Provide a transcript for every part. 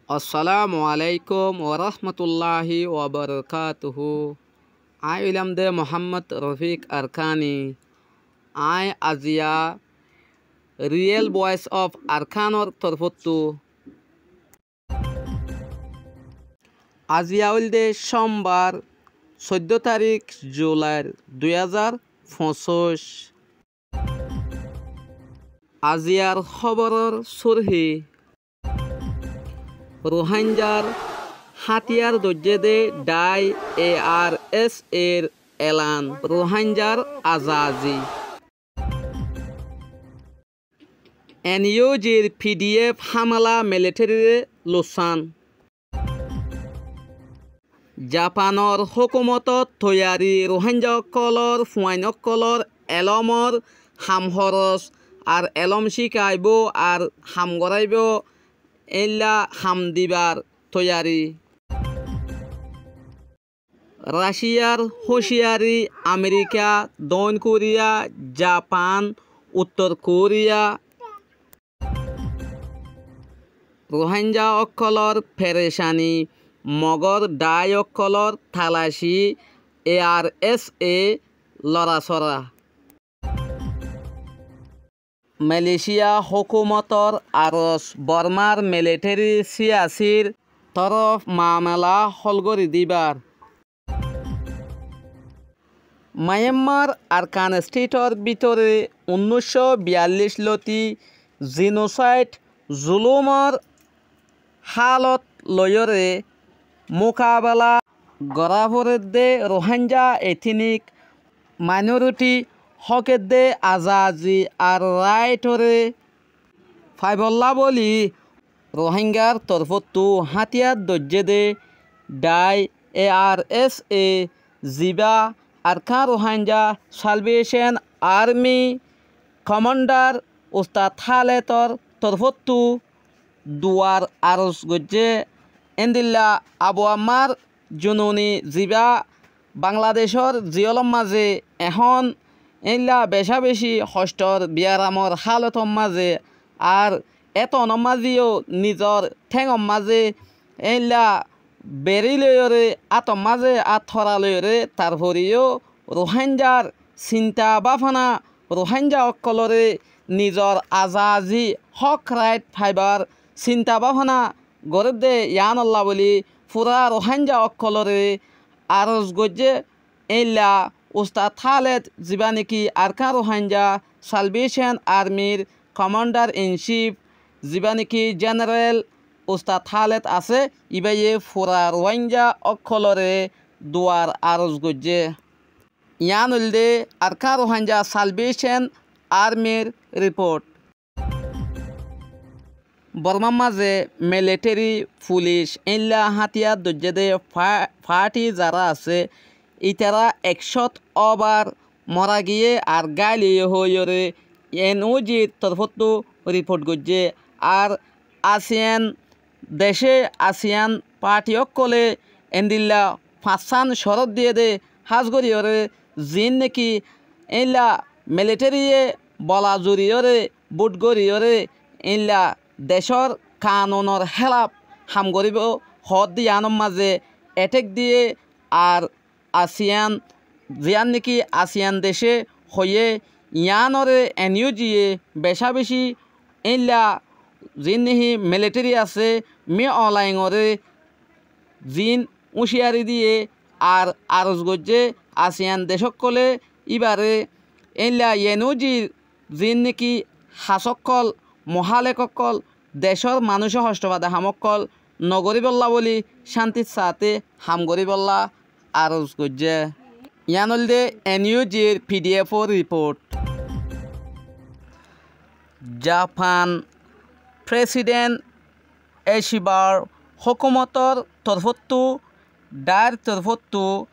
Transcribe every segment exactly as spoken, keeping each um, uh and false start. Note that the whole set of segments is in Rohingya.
Assalamu alaikum warahmatulláhi wabarakátuhu. Aññí óilamdé Muhámmad Rofik Arkáni. Aññí aziya Real Voice of Arkanor torfóttu. Aziya óilde cómbar, soiddó tarík julair dui házar foñsíc. Aziyar hóboror súrhi. Ruháingar hátiyar doijjé dé dhaái, A R S A r elan, Ruháingar azazi. N U G r P D F hámela military re luksán. Japanor hókumotor toiyari Ruháinga ókkolór fuain ókkolór elómor ham horos ar elóm cíkaibóu ar ham goráibou éilla ham dibar toiyari. Raciyar húciyari, Amerika, Doóin Koriya, Japan, Uttor Koriya. Ruháinga ókkolór ferecani, Mogór dhaái ókkolór talaci, A R S A lorasora. Malaysia hókumotor aros, Bormar military siyasir torof mamela hól gorí dibar. Myanmar Arkan State or bútore unnúic cót biyallíc lóti genocide zulúmor hálot loiyóre mukabela gorá foredde Ruháinga ethnic minority hókedde azazi ar right ore faibollá bóli Ruháingar torfóttu hátiyar doijjé dé dhaái A R S A, zibá Arkan Ruháinga Salvation Army commander Ustad Háletor torfóttu duar aros goijjé. Éndilla Abu Ammar Jununi zibá Bangladecór ziyólor mazé ehón éilla becá-becí hoctor biyaramor hálotor mazé ar étonor mazé yó nizor théngor mazé éilla berí loiyóre átor mazé át hóra loiyóre tarfore yó Ruháingar sinta báfana Ruháinga ókkolóre nizor azazi hók right faibar sinta báfana gorédde yiánolla bóli fura Ruháinga ókkolóre aros goijjé. Éilla Ustad Háled zibá néki Arkan Ruháinga Salvation Army r commander in chief zibá néki general Ustad Háled asé, ibáye fura Ruháinga ókkolóre duar aros goijjé. Yián óilde Arkan Ruháinga Salvation Army r report. Bormar mazé military, fulic éilla hátiyar doijjé dé fa-, fathi zará asé, itará ek cót óbar mora giyé ar gáil óiye hoóiyoré N U G r torfóttu report goijjé. Ar ASEAN decé ASEAN fathi ókkolé endilla fañssán corót diyé dé hás goríyoré ziín néki éilla military ye bola zuriyoré bút goríyoré éilla decór kanunor hélaf ham goríbou hoódde yiánor mazé attack diyé. Ar ASEAN, ziyán néki ASEAN decé hoiyé yiánoré N U G ye becá-becí éilla ziín néki military asé Min Aung Hlaing oré ziín úñciyari diyé ar aros goijjé ASEAN dec ókkolé íbaré éilla N U G r ziín néki has ókkol, muhálek ókkol, decór manúice hocto fade ham ókkol nogoríbollá bóli cántir saáte ham goríbollá aros goijjé. Yián óilde N U G r P D F or report. Japan President Ishibar hókumotor torfóttu, dhaáir torfóttu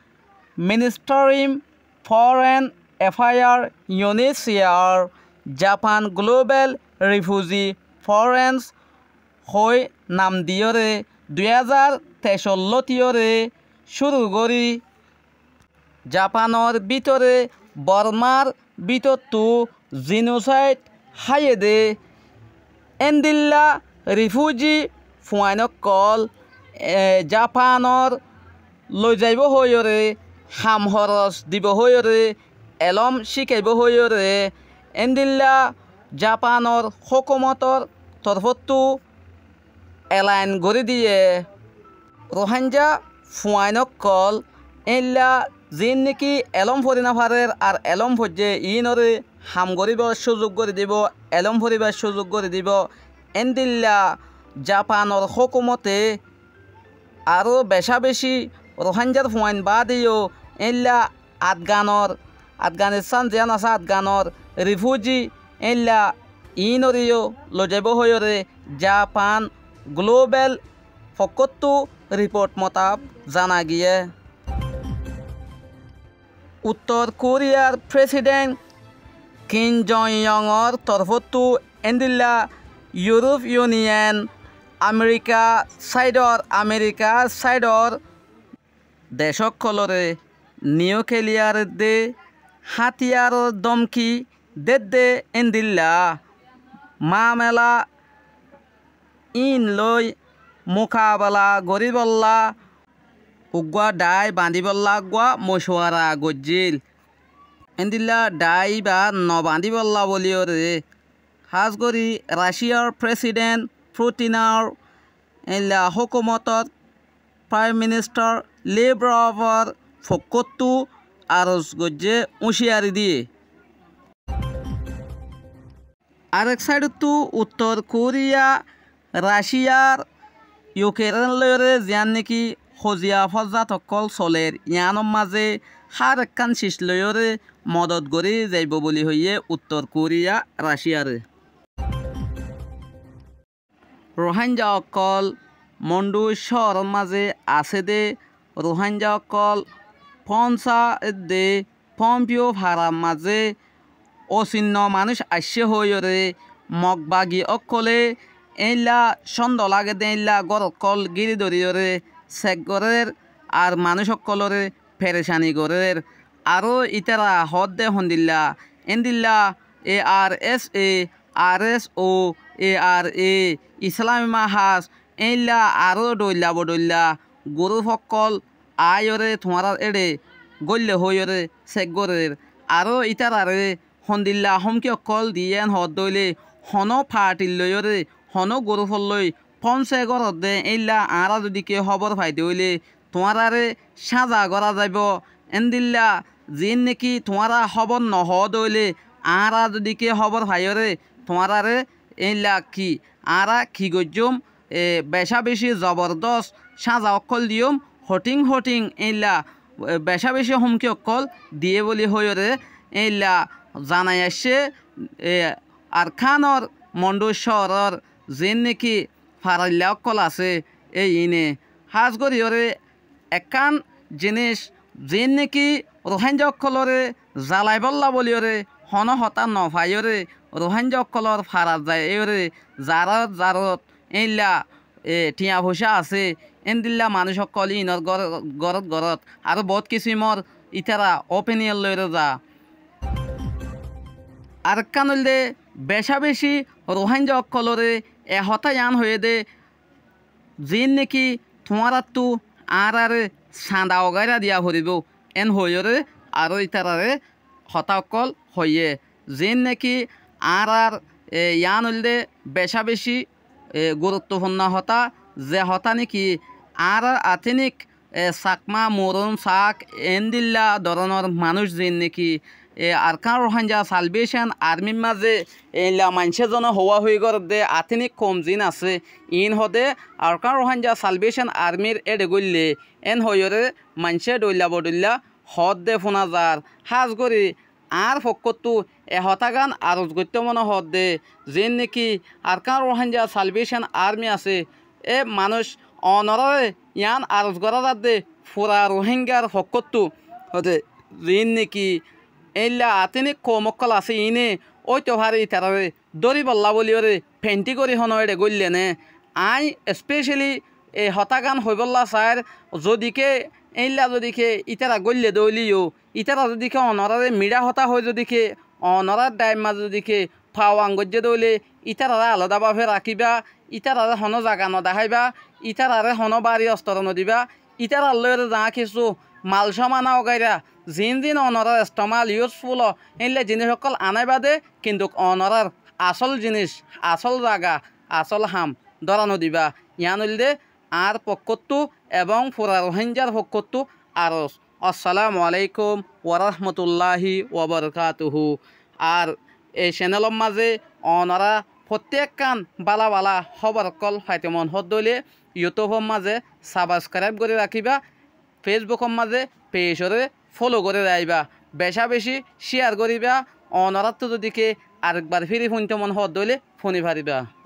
Ministry of Foreign Affairs, U N H C R, Japan Global Refugee Forum hoói nam diyóre dui házar teic or lótiyoré cúru gorí Japanor bútore Bormar bútottu genocide háiye dé éndilla refugee fuain ókkol, e, Japanor loi zaibóu hoiyóre, ham horos dibou hoiyóre, elóm cíkaibóu hoiyóre, éndilla Japanor hókumotor torfóttu elain gorí diyé. Ruháingga fuain ókkol éilla ziín néki elóm fori nofarér ar elóm foijjé iínoré ham goríbar cúzuk gorí dibou, elóm foribár cúzuk gorí dibou. Éndilla Japanor hókumote aró becá-becí Ruháinggar fuain baáde yó éilla Afganor, Afganistán ziyán asé Afganor rifúji éilla iínoré yó loi zaibóu hoiyóre Japan Global fokkóttu riport motabek zana giyé. Uttor Koriyar President Kim Jong Yongor torfóttu éndilla Yurop Yuniyen, Amerika sáidor, Amerika sáidor dec ókkolóre niukiliyar edde hátiyaror dómki dedde éndilla mamela íin loi mukabela goríbolla uggúa dhaái bañdíbolla uggúa mocuwara goijjíl. Éndilla dhaái íba nobañdíbolla bóliyoré hás gorí Raciyar President Putinor éilla hókumotor Praim Ministar Lebrofor fokkóttu aros goijjé úñciyari diyé. Arek sáidottu Uttor Koriya Raciyar Yukerin loiyóre ziyán néki hoziya fózzat ókkol soler yíanor mazé hár ekkán cic loiyóre modot gorí zaibou bóli hoiyé Uttor Koriya Raciyare. Ruháingga ókkol Mondu cóorór mazé asé dé Ruháingga ókkol fónsa edde Fómfiyo farar mazé osinnó manúic aiccé hoóiyoré Mok bagi ókkolé éilla cóndo lage dé éilla gór ókkol gíri dóriyoré sek gorér ar manúic ókkolóre ferecani gorér. Aró ítara hoódde hondilla éndilla A R S A, R S O, A R A, Islami Mahaz, éilla aró dhoilla bodhoilla gurúf ókkol aáiyoré tuáñrár éçe góille hoóiyoré sek gorér. Aró ítararé hondilla hómki ókkol diyé yían hoódde óile honó paarthir loiyóre honó gurúfor loi fónse goródde éilla añára zodi ke hóbor faidé óile tuáñráre cáñza gorá zaibou. Éndilla ziín néki tuáñra hóbor nohoóde óile añára zodi ke hóbor faiyóre tuáñráre éilla ki añára ki goijjúm, e, becá-becí zobordós cáñza ókkol diyúm, hothíng-hothíng éilla, e, becá-becí hómki ókkol diyé bóli hoóiyoré éilla zanai aiccé, e, Arkánor Mondu cóorór ziín néki farailla ókkol asé, éiine hás goríyoré ekkán jiníc ziín néki Ruháingga ókkolóre zalaibólla bóliyoré honó hotá nofaiyóre Ruháingga ókkolór farat zaiyóre zarot-zarot éilla, e, thiañ foicá asé, éndilla manúic ókkol íinor gór-, górot-górot aró boóut kisímor ítara ópiniyon loiyóre za. Arekkán óilde becá-becí Ruháingga ókkolóre e hotá yían hoiyé dé ziín néki tuáñráttu añáráre sañda ogáira diya foribóu, én hoóiyoré aró ítararé hotá ókkol hoiyé. Ziín néki añárár, e, yían óilde becá-becí, e, guruttofunno hotá, ze hotá néki añárár atínik e, Sakma, Murun, Saak, éndilla dorónor manúic ziín néki, e, Arkán Ruháingga Salbécon Armír mazé éilla maincé zone howá-hoi gorédde atínik koum ziín asé, iín hoóde Arkán Ruháingga Salbécon Armír éçe góille, én hoóiyoré maincé dhoilla bodhoilla hoódde fúna zar. Hás gorí añár fokkóttu e hotágan aros goittóu mone hoódde, ziín néki Arkán Ruháingga Salbécon Armí asé, e manúic onoráre yían aros gorár adde fura Ruháinggar fokkóttu hoóde, ziín néki éilla atínik koum ókkol asé iíne óito fare itaráre dóribollá bóliyoré fentí gorí honó éçe góille né. Aññí especially e hotágan hoibólla saáir, zodi ke éilla zodi ke ítara góille dé óile yó, ítara zodi ke onoráre miçá hotá hoói zodi ke onorár dhaimma zodi ke fawang goijjé dé óile, ítararé aladá bafe rakíba, ítararé honó zaga nodeháiba, ítararé honó bári ostor nodibá, ítarar lói zañá kissú mal sómana ogáira, ziín ziín onorár estemál, iusful, héilla ziníc ókkol anáiba de, kintu onorár asól ziníc, asól zaga, asól ham dóra nodibá. Yián óilde añár fokkóttu ebóng fura Ruháingar fokkóttu aros. Assalamu aléikum warahmatulláhi wabarakátuhu. Ar e cenelór mazé onorá fottíekkán bála bála hóbor ókkol faito mone hoódde óile, Yutúbor mazé sabskráib gorí rakíba, Fésbukor mazé peijoré fólo gorí raibá, becá becí cíyar goríba, onoráttu zodi ke arekbar fíri fúinto mone hoódde óile fúni faribá.